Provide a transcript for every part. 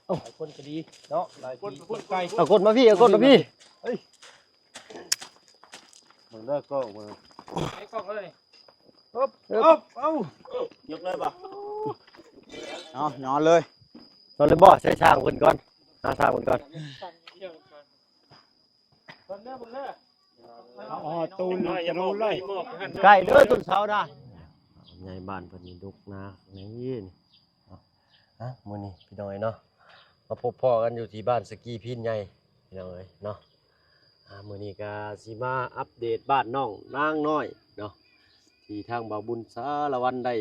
ເອົ້າ ຫຼາຍຄົນກໍດີເນາະ ຫຼາຍທີ່ໄກ ເອົາກົດມາພີ່ ເອົາກົດມາພີ່ ເອີຍ ເບິ່ງເດີກ້ອງເບິ່ງ ໃຫ້ກ້ອງເລີຍ ເອີບ ເອົາ ຍົກເລີຍບໍ່ ເອົາ ນອນເລີຍ ນອນເລີຍບໍ່ ໃສ່ຊ່າງເພິ່ນກ່ອນ ຫາຊ່າງເພິ່ນກ່ອນ ເບິ່ງເດີ ເບິ່ງເດີ ເອົາ ເອົາ ໂຕນີ້ ໂຕນີ້ເລີຍ ໃກ້ເດີຕົ້ນເສົານະ ໃຫຍ່ບ້ານເພິ່ນນີ້ດົກນານີ້ ເນາະ ອ່ະ ມື້ນີ້ພີ່ນ້ອງເອີຍເນາະ ມາພົບພໍ້ກັນຢູ່ທີ່ບ້ານສະກີພີນໃຫຍ່ ພີ່ນ້ອງເອີຍເນາະ ອ່າ ມື້ນີ້ກະຊິມາອັບເດດບ້ານນ້ອງນາງນ້ອຍເນາະ ທີ່ທາງບ່າວບຸນສາລະວັນໄດ້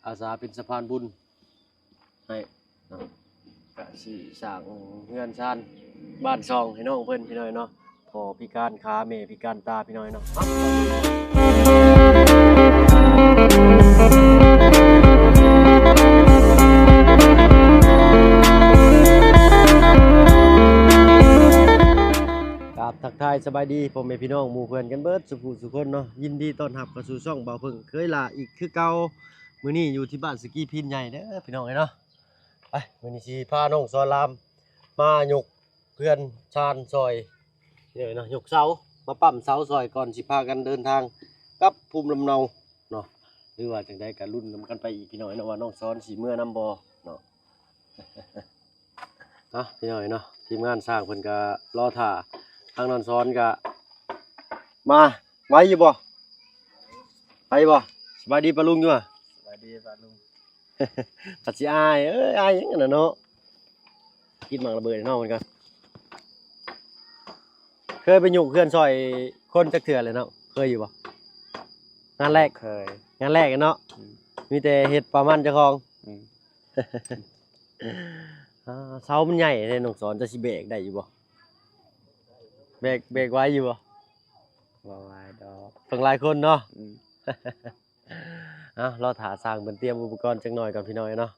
ອາສາເປັນສະພານບຸນໃຫ້ເນາະ ກະຊິສ້າງເຮືອນຊານບ້ານຊ່ອງໃຫ້ນ້ອງເພິ່ນ ພີ່ນ້ອງເນາະ ພໍ່ພິການຂາ ແມ່ພິການຕາ ພີ່ນ້ອງເນາະ ກາບທັກທາຍສະບາຍດີພໍ່ແມ່ພີ່ນ້ອງໝູ່ເພື່ອນກັນເບິດສູ່ຜູ້ສູ່ຄົນເນາະ ຍິນດີຕ້ອນຮັບເຂົ້າສູ່ຊ່ອງບ່າວເພິ່ງເຄີຍຫຼ້າອີກຄືເກົ່າ ມື້ນີ້ຢູ່ທີ່ບ້ານສະກີພີນໃຫຍ່ເດີພີ່ນ້ອງເອີຍເນາະ ໄປ ມື້ນີ້ຊິພານ້ອງສອນລາມມາຍົກ ເຮືອນຊານຊ່ອຍ ເນາະ ຍົກເສົາ ມາປ້ຳເສົາຊ່ອຍ ກ່ອນຊິພາກັນເດີນທາງກັບພູມລຳເນົາເນາະ ຫຼືວ່າຈັ່ງໃດກໍລຸ້ນນຳກັນໄປອີກ ພີ່ນ້ອງເນາະ ວ່ານ້ອງສອນຊິເມືອນຳບໍ່ເນາະ ເນາະ ພີ່ນ້ອງເນາະ ທີມງານຊ່າງເພິ່ນກໍລໍຖ້າ ທາງນ້ອງສອນກໍມາ ໄວຢູ່ບໍ່ ໄວຢູ່ບໍ່ ສະບາຍດີປ້າລຸງຢູ່ຫວາ ສະບາຍດີປ້າລຸງ ພັດຊິອາຍ ເອີຍ ອາຍຫຍັງຫັ້ນນະເນາະ ກິນໝາກລະເບີດໃຫ້ນ້ອງເພິ່ນກ່ອນ ເຄີຍໄປຍົກເຮືອນຊ່ອຍຄົນຈັກເທື່ອແລ້ວເນາະ ເຄີຍຢູ່ບໍ່ ງານແລກ ເຄີຍ ງານແລກເນາະ ອືມ ມີແຕ່ເຮັດປະມານເຈົ້າຂອງ ອືມ ອ່າ ເສົາມັນໃຫຍ່ເດ້ນ້ອງສອນ ເຈົ້າຊິແບກໄດ້ຢູ່ບໍ່ ແບກ ແບກໄຫວຢູ່ບໍ່ ບໍ່ໄຫວດອກ ເພິ່ງຫຼາຍຄົນເນາະ ອືມ ເອົາ ລໍຖ້າຊ່າງເພິ່ນຕຽມອຸປະກອນຈັກໜ່ອຍກ່ອນພີ່ນ້ອງເນາະ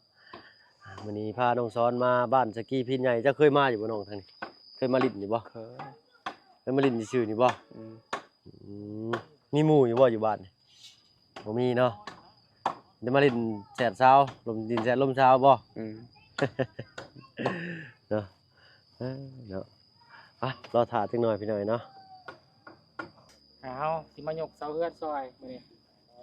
ມື້ນີ້ພານ້ອງສອນມາບ້ານສະກີພີນໃຫຍ່ ເຈົ້າເຄີຍມາຢູ່ບໍ່ນ້ອງທາງນີ້ ເຄີຍມາຫຼິ້ນຢູ່ບໍ່ ເຄີຍ ເຄີຍມາຫຼິ້ນຊື່ໆນີ້ບໍ່ ອືມ ອືມ ມີໝູ່ຢູ່ບໍ່ຢູ່ບ້ານນີ້ ບໍ່ມີເນາະ ໄດ້ມາຫຼິ້ນແຊດຊາວ ລົມ ຫຼິ້ນແຊດລົມຊາວບໍ່ ອືມ ເນາະ ເອີ ເນາະ ໄປ ລໍຖ້າຈັກໜ່ອຍພີ່ນ້ອງເນາະ ເຮົາຊິມາຍົກເສົາເຮືອນຊ່ອຍມື້ນີ້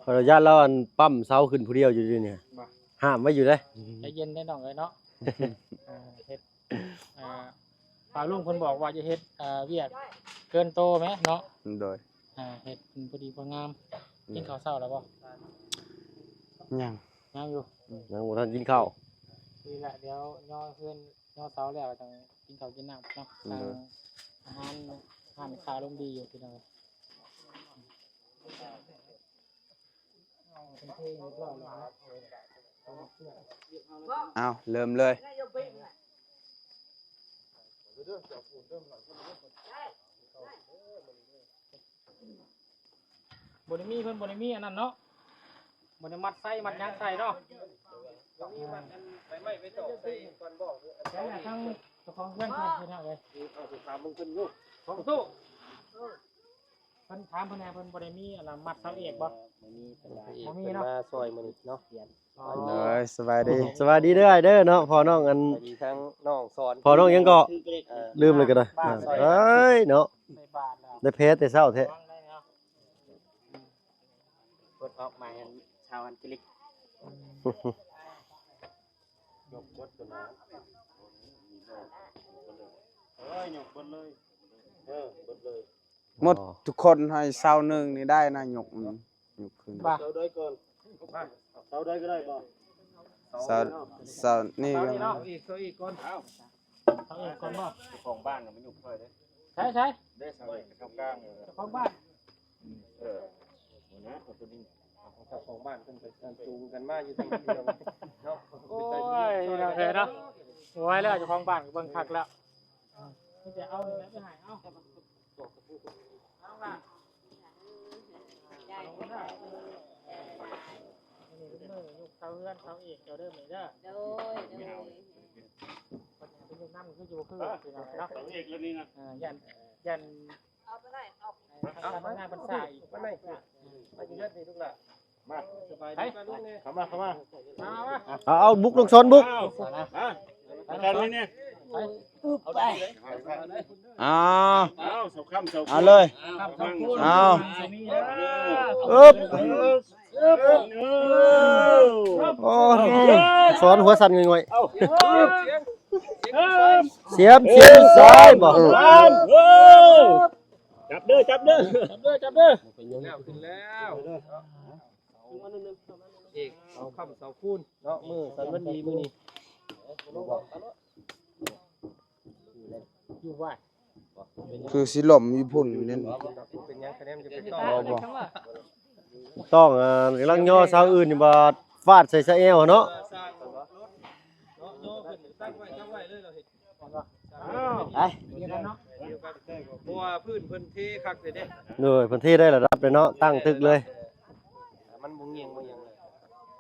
ຂໍອະນຸຍາດລາວ ອັນປ້ຳເສົາຂຶ້ນຜູ້ດຽວຢູ່ນີ້ ບໍ່ ຫ້າມໄວ້ຢູ່ເດ້ ໃຈເຢັນເດ້ນ້ອງເອີຍເນາະ ອ່າ ເຮັດ ອ່າ ປ້າລຸງເພິ່ນບອກວ່າຢ່າເຮັດ ອ່າ ວຽກເກີນໂຕແມະເນາະ ໂດຍ ອ່າ ເຮັດເປັນພໍດີພໍງາມ ອືມ ກິນເຂົ້າເຊົ້າແລ້ວບໍ່ ຍັງ ຍັງຢູ່ ຍັງບໍ່ທັນກິນເຂົ້າ ນີ້ແຫຼະ ດຽວຍໍເຮືອນ ຍໍເສົາແລ້ວຈັ່ງກິນເຂົ້າກິນນ້ຳເນາະ ໂດຍ ທາງອາຫານຮ້ານຄ້າລົມດີຢູ່ພີ່ນ້ອງ ເອົາ ເລີ່ມເລີຍ ບໍ່ໄດ້ມີ ເພິ່ນບໍ່ໄດ້ມີອັນນັ້ນເນາະ ບໍ່ໄດ້ມັດໄຊມັດຫຍັງໃສ່ເນາະ ບໍ່ມີມັດອັນໃບໄມ້ໃບຕອກໃສ່ກ່ອນບໍ່ ທາງເຈົ້າຂອງເຮືອນເພິ່ນເນາະເອີຍ ເອົາໄປຖາມເບິ່ງເພິ່ນຢູ່ ຂອງຕູ້ ເພິ່ນຖາມເພິ່ນແດ່ ເພິ່ນບໍ່ໄດ້ມີອັນນະມັດເສົາເອກບໍ່ ບໍ່ມີ ເພິ່ນມາຊ່ອຍມື້ນີ້ເນາະ ໂດຍ ສະບາຍດີ ສະບາຍດີເດີອ້າຍເດີເນາະ ພໍ່ນ້ອງອັນ ສະບາຍດີທັງນ້ອງສອນ ພໍ່ນ້ອງຫຍັງເກາະ ເອີ ລືມເລີຍກໍໄດ້ ເອີຍເນາະ ໄດ້ແພ້ແຕ່ເຊົ້າແທ້ ເພິ່ນອອກມາອັນຊາວອັນກິລິກ ຍົກເບິດຕົວນັ້ນ ເອີຍ ຍົກເບິດເລີຍ ເອີ ເບິດເລີຍ ໝົດທຸກຄົນໃຫ້ເສົາໜຶ່ງນີ້ໄດ້ນະ ຍົກ ຍົກຂຶ້ນ ເສົາໃດກ່ອນ ເສົາໃດກໍໄດ້ບໍ່ ເສົາ ເສົານີ້ ເສົານີ້ເນາະ ເອົາອີກ ເອົາອີກກ່ອນ ເອົາ ເອົາເອກກ່ອນບໍ່ ເຈົ້າຂອງບ້ານກໍມາຍຸກຊ່ອຍເດ້ ໃສ ໃສ ເດ້ ເສົາເອກ ເສົາກາງ ເຈົ້າຂອງບ້ານ ເອີ ໂຫນະ ເອົາຕົວນີ້ ເຈົ້າຂອງບ້ານເພິ່ນໄປ ອັນ ຈູງກັນມາຢູ່ທາງນີ້ເນາະ ໂອ້ຍ ເນາະ ເນາະ ບໍ່ໄຫວແລ້ວ ເຈົ້າຂອງບ້ານກໍເບິ່ງຄັກແລ້ວ ມີແຕ່ເອົານີ້ແຫຼະໄປໃຫ້ ເອົາ ເອົາລະ ມື້ນີ້ເປັນມື້ຍົກເສົາເຮືອນເສົາເອກເຈົ້າເດີມື້ນີ້ເດີ ໂດຍ ໂດຍ ເພິ່ນຍັງໄປຍົກນຳຄືຢູ່ຄືເນາະ ເສົາເອກແລ້ວນີ້ນະ ເອີ ຢ້ານ ຢ້ານ ເອົາໄປໄດ້ ເອົາ ເອົາ ເອົາ ເອົາ ເອົາ ເອົາ ບຸກ ນ້ອງສອນ ບຸກ ເອົາ ເອົາ ບຸກ ມາ ມາ ມາ ມາ ມາ ເອົາ ເອົາ ບຸກ ນ້ອງສອນ ບຸກ ເອົາ ມາ ມາ ກັນນີ້ ເອົາ ເອົາເລີຍ ເອົາ ອຶບ ໂອ້ ສອນຫົວສັ່ນງ່ອຍໆ ສຽມ ສຽມຊາຍບໍ່ ຈັບເດີ ຈັບເດີ ຈັບເດີ ຈັບເດີ ແລ້ວຂຶ້ນແລ້ວ ເອກ ເສົາຄ້ຳເສົາຄູນເນາະ ມື້ສັນວັນດີມື້ນີ້ ຢູ່ວ່າ ຄືຊິລົ້ມຢູ່ພຸ້ນນີ້ ເປັນຫຍັງຄະແນນຈະໄປຕ້ອງ ຕ້ອງ ອ່າ ກຳລັງຍໍເສົາອື່ນນີ້ ບາດຟາດໃສ່ສະແອວເນາະ ເອີ ສ້າງເນາະ ຍໍຂຶ້ນຕັ້ງໄວ້ ຕັ້ງໄວ້ເລີຍ ເຮົາເຮັດ ໄປ ເພາະວ່າພື້ນເພິ່ນເທຄັກເລີຍເດ້ ໂດຍ ເພິ່ນເທໄດ້ລະດັບເລີຍເນາະ ຕັ້ງຕຶກເລີຍ ມັນບໍ່ງຽງບໍ່ຫຍັງເລີຍ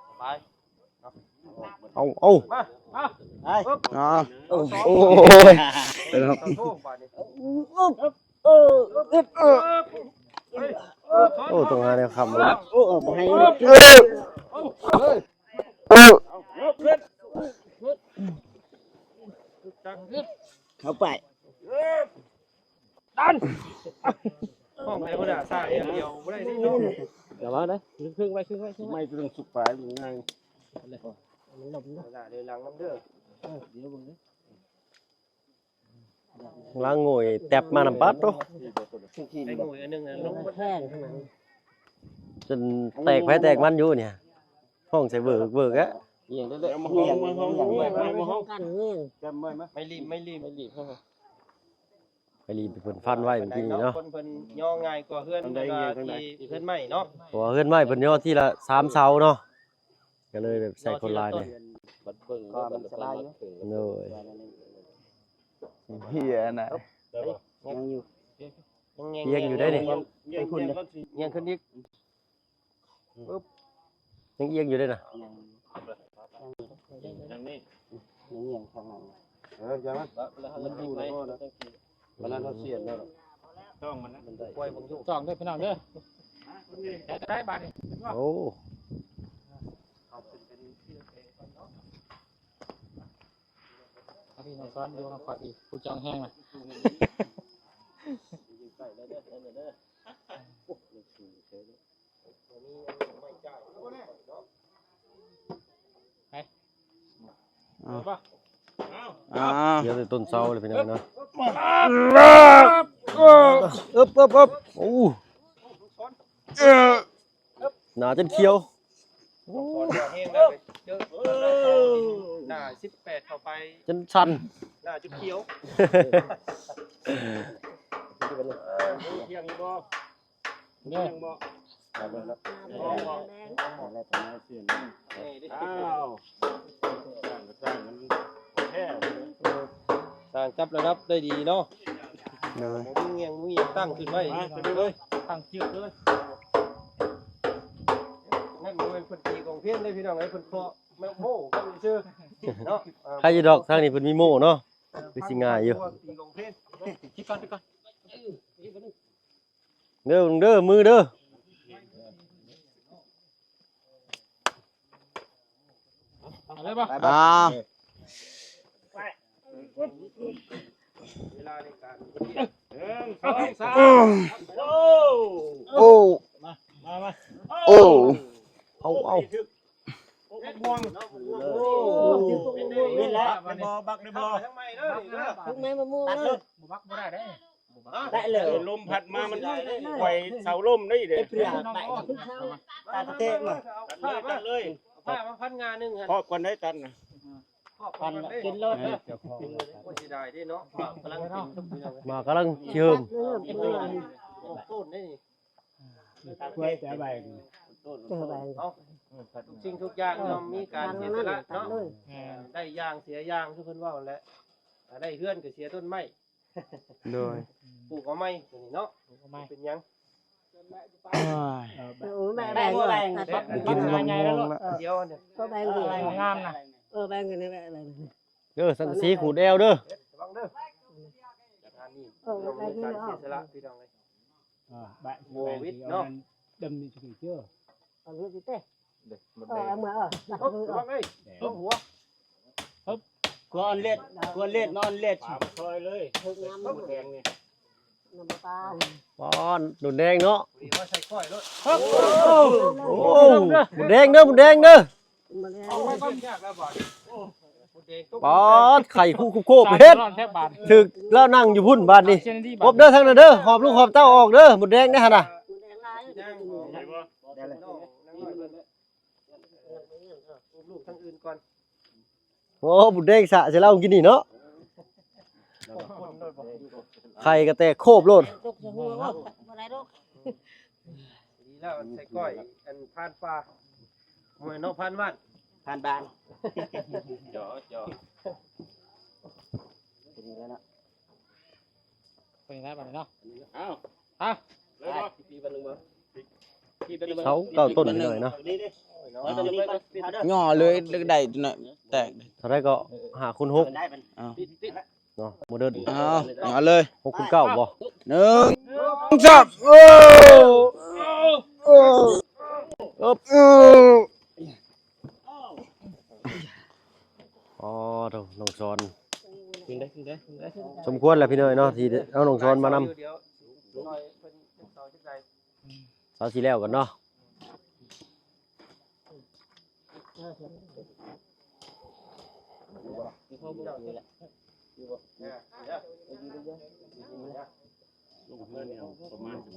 ສະບາຍ ເອົາ ເອົາ ມາ ມາ ໄປ ອ່າ ໂອ້ຍ ເອົາໂທບາດນີ້ ໂອ້ ຕ້ອງຫາແນວຄ້ຳ ໂອ້ ບໍ່ໃຫ້ ເອີ ເຂົ້າໄປ ດັນ ຫ້ອງໃດບໍ່ໄດ້ ສາຍດຽວບໍ່ໄດ້ນີ້ເນາະ ລະວັງເດີ ຄຶ່ງໄວ້ ຄຶ່ງໄວ້ ຄຶ່ງໄວ້ ໄມ້ຕົວໜຶ່ງສຸກປາຍມັນງ່າຍ ມັນລົ້ມເດີ ເດີຫຼັງນຳເດີ ເອີ ດຽວເບິ່ງເດີ ລາງໂງ່ຍແຕັບມານຳປາດໂຕ ໄອ້ໂງ່ຍອັນໜຶ່ງນະ ລົງ ແພງຂະໜາດ ຈົນແຕກໃຜແຕກມັນຢູ່ນີ້ ຮ້ອງໃສ່ເວີກເວີກແອະ ອີຫຍັງເດີ ເອົາມາຫ້ອງ ມາຫ້ອງ ມາຫ້ອງ ກັນແຮງ ແກມໄມ້ມາ ໄມ້ລີ້ມ ໄມ້ລີ້ມ ໄມ້ລີ້ມ ໄມ້ລີ້ມເພິ່ນຟັນໄວ້ເມື່ອກີ້ນີ້ເນາະ ຄົນເພິ່ນຍໍງ່າຍກວ່າເຮືອນ ທີ່ເຮືອນໃໝ່ເນາະ ເພາະວ່າເຮືອນໃໝ່ເພິ່ນຍໍທີລະສາມເສົາເນາະ ກໍເລີຍແບບໃຊ້ຄົນຫຼາຍແດ່ ບັດເບິ່ງ ກໍມັນສະບາຍຢູ່ ໂດຍ ເຫຍນະ ຍັງຢູ່ ຍັງ ຍັງຢູ່ເດ້ນີ້ ຍັງຂຶ້ນ ຍັງຂຶ້ນອີກ ປຶບ ຍັງອຽງຢູ່ເດ້ນະ ຍັງ ຍັງນີ້ ຍັງອຽງທາງນັ້ນ ເອີ ຢ່າມັນ ມັນຢູ່ແລ້ວ ມັນນັ້ນເຮົາສຽນແລ້ວ ຕ້ອງມັນນະ ມັນໄດ້ ປ່ອຍເບິ່ງຢູ່ ຕ້ອງເດີພີ່ນ້ອງເດີ ໄດ້ບາດນີ້ ໂອ້ ເອົາພີ່ນ້ອງສອນຢູ່ນຳຂ້ອຍອີກ ຜູ້ຈັງແຮງນະ ໄປ ອ່າ ອ່າ ເຫຼືອແຕ່ຕົ້ນເສົາເລີຍພີ່ນ້ອງເນາະ ເອີບ ເອີບ ເອີບ ໂອ້ ໜາຈົນຂຽວ ໂອ້ ໜ້າສິບແປດເຂົ້າໄປ ຈົນສັ່ນ ໜ້າຈົນຂຽວ ທ່ຽງຢູ່ບໍ່? ເດ້ ອ້າວ ສ້າງຈັບລະດັບໄດ້ດີເນາະ ໂດຍ ບໍ່ມີຫຍັງ ບໍ່ມີຫຍັງ ຕັ້ງຂຶ້ນໄວ້ເລີຍ ຕັ້ງຈື່ເລີຍ ນັ້ນບໍ່ແມ່ນເພິ່ນຕີກອງເພນເດ້ພີ່ນ້ອງເອີຍ ເພິ່ນເຄາະ ໂມ້ກັນຊື່ເນາະ ໃຄຢູ່ດອກ ທາງນີ້ເພິ່ນມີໂມ້ເນາະ ຄືຊິງ່າຍຢູ່ ຕີກອງເພນ ຄິດກ່ອນ ຄິດກ່ອນ ເດີ ເດີ ມືເດີ ເອົາເລີຍບໍ່? ອ່າ ເວລາໃນການ ໜຶ່ງ ສອງ ສາມ ໂອ້ ໂອ້ ມາ ມາ ມາ ໂອ້ ເອົາ ເອົາ ໂອ້ ບັກມ່ວງ ໂອ້ ເປັນແນວນີ້ແຫຼະ ບັກໄດ້ບໍ່? ບັກໄດ້ບໍ່? ບັກໄດ້ບໍ່? ບັກ ບັກ ບັກ ບໍ່ບັກບໍ່ໄດ້ເດ້ ແຕະເລີຍ ລົມພັດມາມັນໄຂວ່ເສົາລົ້ມໄດ້ເດ້ ເອັດເພື່ອແຕະ ຕັດເຕະມາ ຕັດເລີຍ ຕັດເລີຍ ເອົາຜ້າມາພັນງາໜຶ່ງຫັ້ນ ຄອບກ່ອນໄດ້ຕັດນະ ຄອບກ່ອນເດ້ ກິນໂລດເດີ ໂອ້ຍ ເສຍດາຍເດ້ເນາະ ໝາກກຳລັງກິນ ໝາກກຳລັງຊິເຫິມ ອອກຕົ້ນເດ້ນີ້ ກ້ວຍແຕ່ໃບ ເອີ ໃບ ເອົາ ທຸກສິ່ງທຸກຢ່າງຍ່ອມມີການເສຍສະຫຼະເນາະ ແມ່ນ ໄດ້ຢ່າງເສຍຢ່າງ ຄືເພິ່ນເວົ້າຫັ້ນແຫຼະ ໄດ້ເຮືອນກໍເສຍຕົ້ນໄມ້ ໂດຍ ປູກເອົາໃໝ່ຕົວນີ້ເນາະ ປູກເອົາໃໝ່ ເປັນຫຍັງ ໂອ້ຍ ເອີ ແບ່ງ ແບ່ງ ແບ່ງ ແບ່ງ ກິນໝາກມ່ວງລະ ດຽວນີ້ ກໍແບ່ງດີ ງາມນະ ເອີ ແບ່ງກັນນີ້ແຫຼະ ເດີ ສັງກະສີຂູດແອວເດີ ລະວັງເດີ ເອີ ແບ່ງ ເສຍສະຫຼະ ພີ່ນ້ອງເອີຍ ອ່າ ໂຄວິດເນາະ ດຳນີ້ຊິເຈີ ເອົາເຮືອຊິເຕະ ເອີ ເອົາເມືອ ເອີ ລະວັງເດີ ລົງຫົວ ຮຶບ ກວນເລັດ ກວນເລັດ ມາເລັດ ປາມາຊອຍເລີຍ ເຮັດງາມ ໝົດແດງນີ້ ນ້ຳປາ ປ້ອນ ໜູນແດງເນາະ ດີວ່າໃສ່ກ້ອຍໂລດ ໂອ້ ໂອ້ ໝົດແດງເດີ ໝົດແດງເດີ ເອົາໄປກ່ອນ ຍາກແລ້ວບາດນີ້ ໂອ້ ໝົດແດງຕົກ ປາດ ໄຂ່ຄູ່ໂຄບເຮັດ ແຊບບາດ ຖືກແລ້ວ ນັ່ງຢູ່ພຸ້ນບາດນີ້ ເອົາເຊັ່ນນີ້ບາດ ຄົບເດີ ທາງນັ້ນເດີ ຫອບລູກຫອບເຕົ້າອອກເດີ ໝົດແດງເດ້ຫັ້ນນະ ຍັງ ໄດ້ແລ້ວ ລູກທາງອື່ນກ່ອນ ໂອ້ ໝົດແດງສະໃສ່ເຫຼົ້າກິນນີ້ເນາະ ໄຂ່ກໍແຕກໂຄບໂລດ ຕົກໃສ່ຫົວບໍ່ ບໍ່ໄດ້ດອກ ດີແລ້ວ ອັນໃສ່ກ້ອຍ ອັນພານປ່າ ບໍ່ແມ່ນເນາະ ພານບ້ານ ພານບ້ານ ເຈາະ ເຈາະ ດີແລ້ວເນາະ ເປັນໄງບາດນີ້ເນາະ ເອົາ ເອົາ ເອົາ ເສົາເກົ້າຕົ້ນນີ້ໜ້ອຍເນາະ ນີ້ ນີ້ ເອົາ ເອົາໂຕນີ້ໄປກ່ອນ ຍໍເລີຍ ໄດ້ໜ້ອຍແຕກ ເທົ່າໃດກໍ ຫ້າຄູນຫົກ ເອົາ ເນາະ ໂມເດີນ ເອົາ ຍໍເລີຍ ຫົກຄູນເກົ້າບໍ່ ໜຶ່ງ ສອງ ສາມ ໂອ້ ໂອ້ ເອີບ ເອີບ ອໍ ໂທ້ ນ້ອງສອນ ຂຶ້ນເດີ ຂຶ້ນເດີ ຂຶ້ນເດີ ສົມຄວນແຫຼະພີ່ນ້ອງເນາະ ທີ່ເອົານ້ອງສອນມານຳ ເສົາຊິແລ້ວກັນເນາະ ລົງເຮືອນນີ້ເອົາປະມານ ເອີ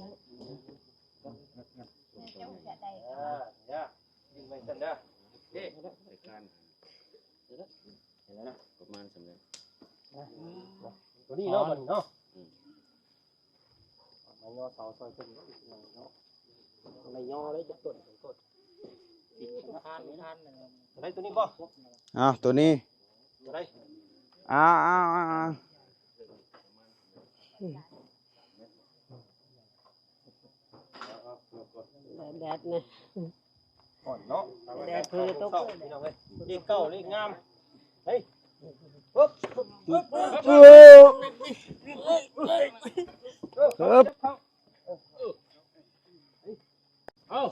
ຢ່າ ຍິງໄວ້ຊັ້ນເດີ ໂອເຄ ໃສ່ຄານ ເຫັນແລ້ວນະ ປະມານສ່ຳນັ້ນ ຕົວນີ້ເນາະ ຕົວນີ້ເນາະ ອືມ ມາຍໍເສົາຊ່ອຍເພິ່ນເນາະ ມາຍໍເລີຍ ຈັກຕົ້ນ ຕົ້ນ ໄດ້ຕົວນີ້ບໍ່? ອ້າວ ຕົວນີ້ ຕົວໃດ? ອ້າວ ອ້າວ ອ້າວ ແດດ ແດດນະ ອ່ອນເນາະ ແດດເພິ່ນຕົກ ພີ່ນ້ອງເອີຍ ເລກເກົ້າ ເລກງາມ ເຮີ້ຍ ປຶບ ປຶບ ປຶບ ເອີ ເອີ ເອີ ເອົາ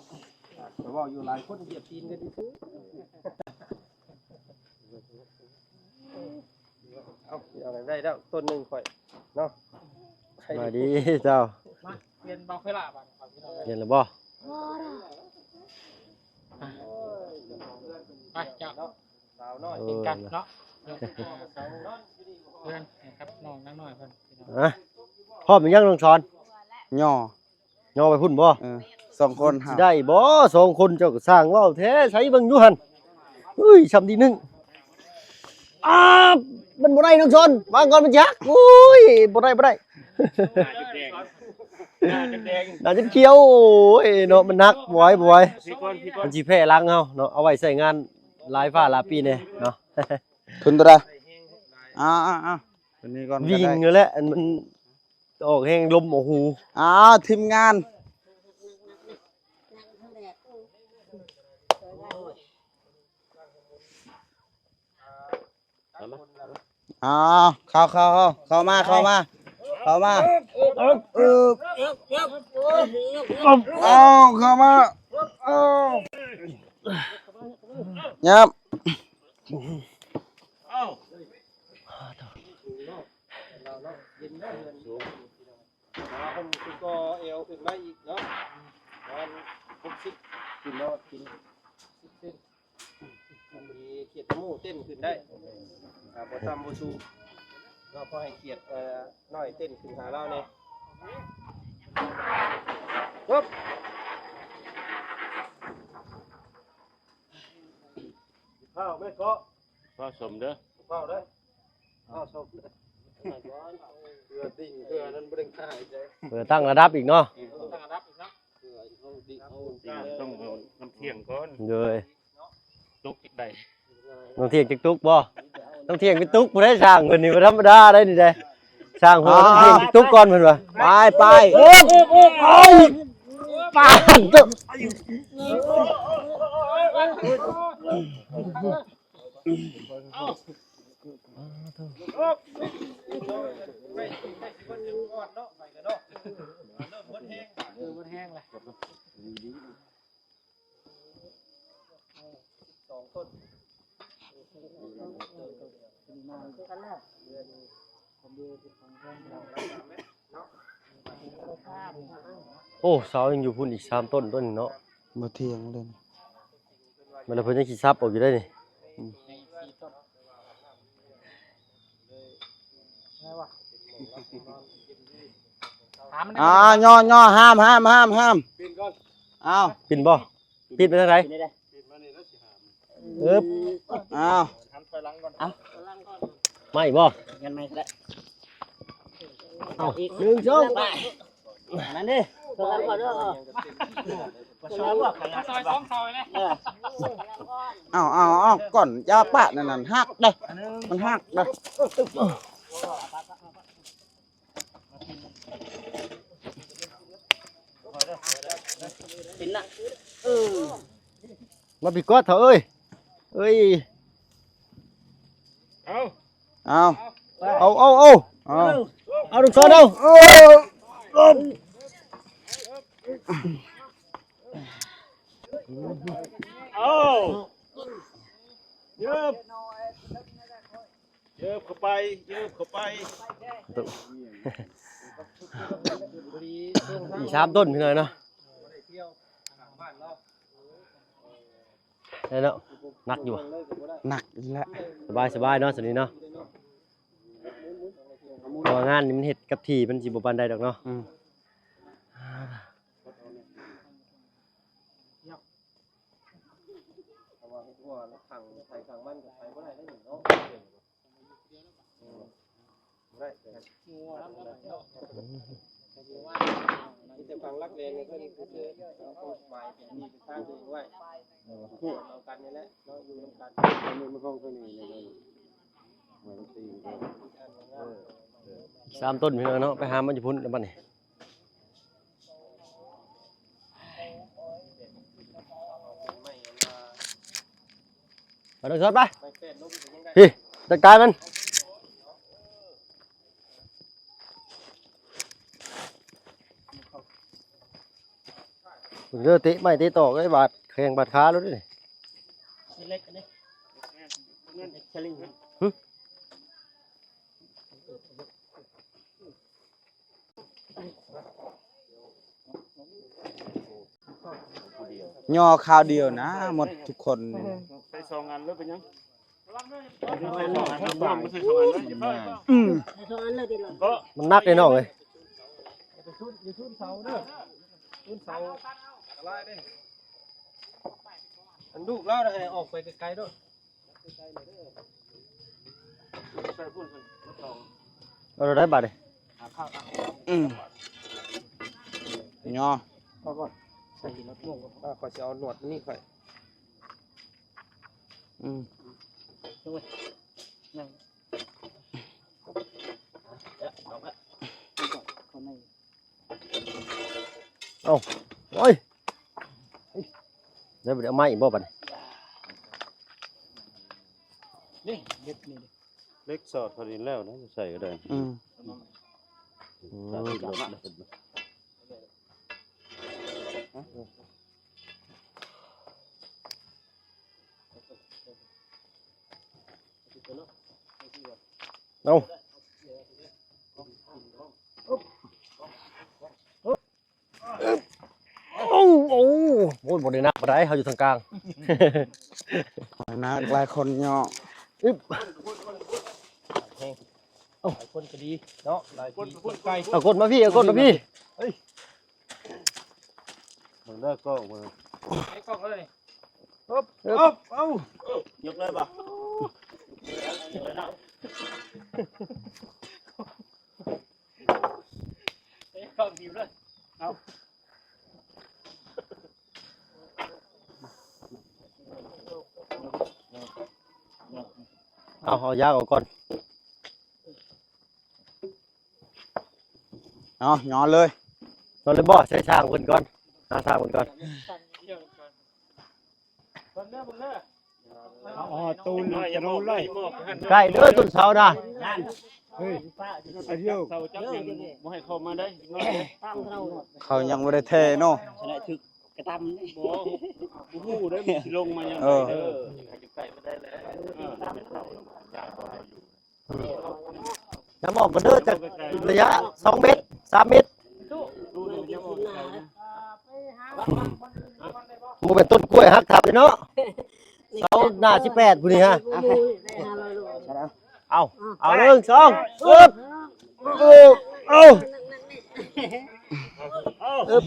ແຕ່ເວົ້າຢູ່ຫຼາຍຄົນຢຽບຕີນກັນຊື່ໆ ເອົາ ເອົາໄດ້ແລ້ວຕົ້ນໜຶ່ງຂ້ອຍເນາະ ສະບາຍດີເຈົ້າ ມາ ປ່ຽນບັ້ງໄຟຫຼ້າບາດນີ້ ປ່ຽນແລ້ວບໍ່? ໄປເຈົ້າ ສາວນ້ອຍ ເອີ ເປັນກັນເນາະ ເພື່ອນກັບນ້ອງນາງນ້ອຍເພິ່ນ ຮະ ພ້ອມຫຼືຍັງນ້ອງສອນ? ຍໍ ຍໍໄປພຸ້ນບໍ່? ເອີ ສອງຄົນ ຊິໄດ້ບໍ່ສອງຄົນ? ເຈົ້າກໍຊ່າງເວົ້າແທ້ ໃສເບິ່ງຢູ່ຫັ້ນ ເອີຍ ຊ່ຳດີໜຶ່ງ ອ້າ ມັນບໍ່ໄດ້ນ້ອງສອນ ວາງກ່ອນມັນຊິຫັກ ໂອ້ຍ ບໍ່ໄດ້ ບໍ່ໄດ້ ໜ້າຈົນແດງ ໜ້າຈົນຂຽວ ໂອ້ຍເນາະ ມັນໜັກ ບໍ່ໄຫວ ບໍ່ໄຫວ ມັນຊິແພ້ຫຼັງເຮົາເນາະ ເອົາໄວ້ໃຊ້ງານຫຼາຍຟ້າຫຼາຍປີແດ່ເນາະ ທຶນເທົ່າໃດ? ອ້າວ ໂຕນີ້ກ່ອນກໍໄດ້ ວິ່ງຢູ່ແຫຼະ ອັນມັນ ອອກແຮງລົມ ໂອ້ໂຫ ອ້າວ ທີມງານ ອ້າວ ເຂົ້າ ເຂົ້າ ເຂົ້າ ເຂົ້າມາ ເຂົ້າມາ ເຂົ້າມາ ເອີບ ເອີບ ເອີບ ອ້າວ ເຂົ້າມາ ອ້າວ ຫຍັບ ອ້າວ ເພິ່ນກໍເອວຂຶ້ນມາອີກເນາະ ປະມານຫົກສິບ ຂຶ້ນເນາະ ຂຶ້ນສິບເຊັນ ມັນມີຂຽດຕະໝູເຕັ້ນຂຶ້ນໄດ້ ອ່າ ບໍ່ຕ່ຳບໍ່ສູງເນາະ ພໍໃຫ້ຂຽດ ເອີ ນ້ອຍເຕັ້ນຂຶ້ນຫາລາວແດ່ ປຶບ ພ້າວແມ່ນເກາະ ພ້າວສົມເດີ ພ້າວເດີ ພ້າວສົມ ເພື່ອຕິ່ງ ເພື່ອນັ້ນບໍ່ໄດ້ຂາຍເດ້ ເພື່ອຕັ້ງລະດັບອີກເນາະ ເອີ ຕັ້ງລະດັບອີກເນາະ ເພື່ອເຮົາດິ ເຮົາ ຕ້ອງເອົານ້ຳທ່ຽງກ່ອນ ໂດຍ ຕຸກຈັກໃດ ນ້ຳທ່ຽງຈັກຕຸກບໍ່? ນ້ຳທ່ຽງເປັນຕຸກ ຜູ້ໃດຊ່າງເພິ່ນນີ້ບໍ່ທຳມະດາໄດ໋ນີ້ໄດ໋ ຊ່າງຫົວ ອ້າວ ນ້ຳທ່ຽງຈັກຕຸກກ່ອນເພິ່ນວ່າ ໄປ ໄປ ໂອ້ຍ ປາດ ສອງຕົ້ນ ມີມາ ໂອ້ ເສົາຍັງຢູ່ພຸ້ນອີກສາມຕົ້ນ ຕົ້ນນີ້ເນາະ ບໍ່ທ່ຽງເລີຍ. ມັນລະເພິ່ນຍັງຊິສັບອອກຢູ່ເດ້ນີ້. ອືມ ອ່າ ຍໍໆ ຫ້າມ ຫ້າມ ຫ້າມ ຫ້າມ ອ້າວ ປິ່ນບໍ່? ປິ່ນໄປທາງໃດ? ເອີບ ອ້າວ ເອົາ ມາອີກບໍ່? ຍັງໄງກໍໄດ້. ເອົາ ໜຶ່ງ ສອງ ໄປ ນັ້ນເດ້ ຊອຍສອງຊອຍເດ້ ເອີ ເອົາ ເອົາ ເອົາ ກ່ອນ ຢ່າປະນັ້ນ ຫັ້ນຫັກເດ້ ມັນຫັກເດ້. ເປັນນະ ເອີ ມາພີ່ກອດເຖົ້າເອີຍ ເອີຍ ເອົາ ເອົາ ເອົາ ເອົາ ເອົາ ເອົາ ເອົາ ເອົາ ເອົາ ເອົາ ເອົາ ເອີບ ເອີບເຂົ້າໄປ ເອີບເຂົ້າໄປ ອີກສາມຕົ້ນພີ່ນ້ອງເນາະ ໄດ້ແລ້ວ ໜັກຢູ່ບໍ່? ໜັກອີກແລ້ວ ສະບາຍໆເນາະ ຊັ້ນນີ້ເນາະ ເພາະວ່າງານນີ້ມັນເຮັດກັບທີ່ ມັນຊິບໍ່ປານໃດດອກເນາະ ອືມ. ເພາະວ່າຫົວລະຂັງໃຜຂັງມັນກໍໄປບໍ່ໄດ້ເດ້ເນາະ ບໍ່ໄດ້ ມີແຕ່ຝັງຫຼັກແດງນີ້ ເພິ່ນຄືເອົາກົດໝາຍເປັນທີ່ເປັນທາງຕົວເອງໄວ້ ເອົາກັນນີ້ແຫຼະເນາະ ຢູ່ນຳກັນ ອັນນີ້ມັນຂອງຕົວນີ້ເລີຍ ໄວ້ຕີນ ສາມຕົ້ນພີ່ນ້ອງເນາະ ໄປຫາມາຢູ່ພຸ້ນແລ້ວບັດນີ້. ໄປ ນ້ອງຊອດ ໄປ ພີ່ ຈັດການມັນ ເດີ ເຕະໄມ້ເຕະຕອກ ໄອ້ບາດແຂ້ງບາດຂາໂລດເດ້ ເລັກອັນນີ້ ຫຶ ຍໍ່ຄາວດຽວນະ ໝົດທຸກຄົນ ໃສ່ສອງອັນເລີຍເປັນຫຍັງ? ອືມ ມັນໜັກເດ້ນ້ອງເອີຍ ອັນລູກລາວນະ ໃຫ້ອອກໄປໄກໆໂລດ. ເອົາໄດ້ບາດນີ້ ອືມ ຍໍ່ ຂ້ອຍຊິເອົາໜວດນີ້ຂ້ອຍ ອືມ ເອົ້າ ໂອ້ຍ ໄດ້ບໍ່ ເອົາໄມ້ອີກບໍ່ບັດນີ້ ນີ້ເຫຼັກນີ້ ເຫຼັກສອດພໍດີແລ້ວນະ ໃສ່ກໍໄດ້ ອືມ ເອົາ ໂອ້ ໂອ້ ໂອ້ຍ ບໍ່ໄດ້ໜັກປານໃດ ເຮົາຢູ່ທາງກາງ ໜັກຫຼາຍຄົນຍໍ່ ອຶບ ເອົາ ຫຼາຍຄົນກໍດີເນາະ ຫຼາຍຄົນ ຄົນໄກ ເອົາກົດມາພີ່ ເອົາກົດມາພີ່ ເອີຍ ເບິ່ງເດີກ້ອງເບິ່ງ ໃຫ້ກ້ອງເລີຍ ອຶບ ເອົາ ຍົກເລີຍບໍ່? ເອົາ ເອົາຢາກອອກກ່ອນ ເອົາ ຍ້ອນເລີຍ ຍ້ອນເລີຍບໍ່? ໃສ່ຊ່າງເພິ່ນກ່ອນ ຫາຊ່າງເພິ່ນກ່ອນ. ເອົາ ເອົາ ໂຕນີ້ຈະລົງໄດ້ ໃກ້ເດີຕົ້ນເສົານະ ເຮີ້ຍ ເຂົາຈັບຍັງບໍ່ໃຫ້ເຂົ້າມາໄດ້ ເຂົາຍັງບໍ່ໄດ້ແຖເນາະ ຊະນະຖືກກະຕຳ ບໍ່ ບໍ່ຮູ້ເດ້ ມັນຊິລົງມາຍາມໃດ ເອີ ເອີ ໃກ້ມາໄດ້ແລ້ວ ເອີ ເຂົາ ເຂົາ ເຂົາ ເຂົາຢູ່. ອືມ ຈຳອອກກໍເດີ ຈາກໄລຍະສອງເມັດ ສາມເມັດ. ບໍ່ແມ່ນຕົ້ນກ້ວຍຫັກທັບເດ້ເນາະ. ເສົາໜ້າສິບແປດ ຜູ້ນີ້ຮະ. ເອົາ ເອົາ ໜຶ່ງ ສອງ ອຶບ ເອົາ ອຶບ.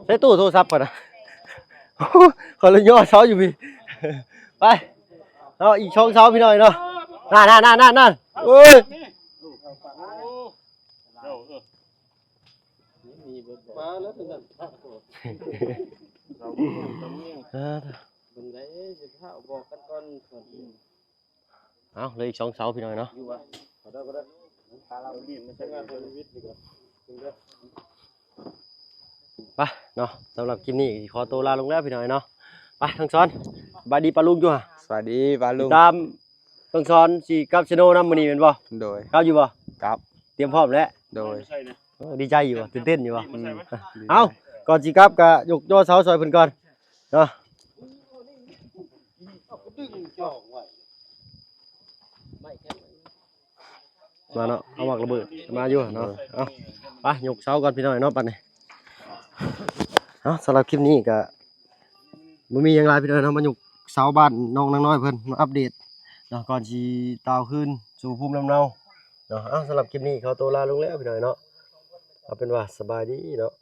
ໃສ່ຕູ້ໂທລະສັບກ່ອນນະ. ຂ້ອຍລະຍໍເສົາຢູ່ພີ້. ໄປ ເອົາອີກສອງເສົາພີ່ນ້ອງເນາະ. ນັ້ນໆໆໆ ໂອ້ຍ ເອີ ເບິ່ງໄດ້ ຊິພາບອກກັນກ່ອນ. ເອົາ ເຫຼືອອີກສອງເສົາພີ່ນ້ອງເນາະ. ໄປເນາະ ສຳລັບຄລິບນີ້ຂໍໂຕລາລົງແລ້ວພີ່ນ້ອງເນາະ. ໄປ ທັງສອນ ສະບາຍດີປ້າລຸງຢູ່ຫະ? ສະບາຍດີປ້າລຸງ. ຕາມທັງສອນຊິກັບເຊໂນນຳມື້ນີ້ແມ່ນບໍ່? ໂດຍ. ກັບຢູ່ບໍ່? ກັບ. ຕຽມພ້ອມແລ້ວ? ໂດຍ. ໂອ້ ດີໃຈຢູ່ບໍ່? ຕື່ນເຕັ້ນຢູ່ບໍ່? ອືມ. ເອົາ ກ່ອນຊິກັບກະຍົກຍໍເສົາຊ່ອຍເພິ່ນກ່ອນເນາະ. ມາເນາະ ເອົາໝາກລະເບີດມາຢູ່ເນາະ. ເອົາ ໄປຍົກເສົາກ່ອນພີ່ນ້ອງເນາະ ບັດນີ້. ເອົາ ສຳລັບຄລິບນີ້ກະບໍ່ມີຫຍັງຫຼາຍພີ່ນ້ອງເນາະ ມາຍົກເສົາບ້ານນ້ອງນາງນ້ອຍເພິ່ນ ມາອັບເດດເນາະ ກ່ອນຊິຕ່າວຄືນສູ່ພູມລຳເນົາເນາະ. ເອົາ ສຳລັບຄລິບນີ້ຂໍໂຕລາລົງແລ້ວພີ່ນ້ອງເນາະ. ເອົາເປັນວ່າສະບາຍດີເນາະ.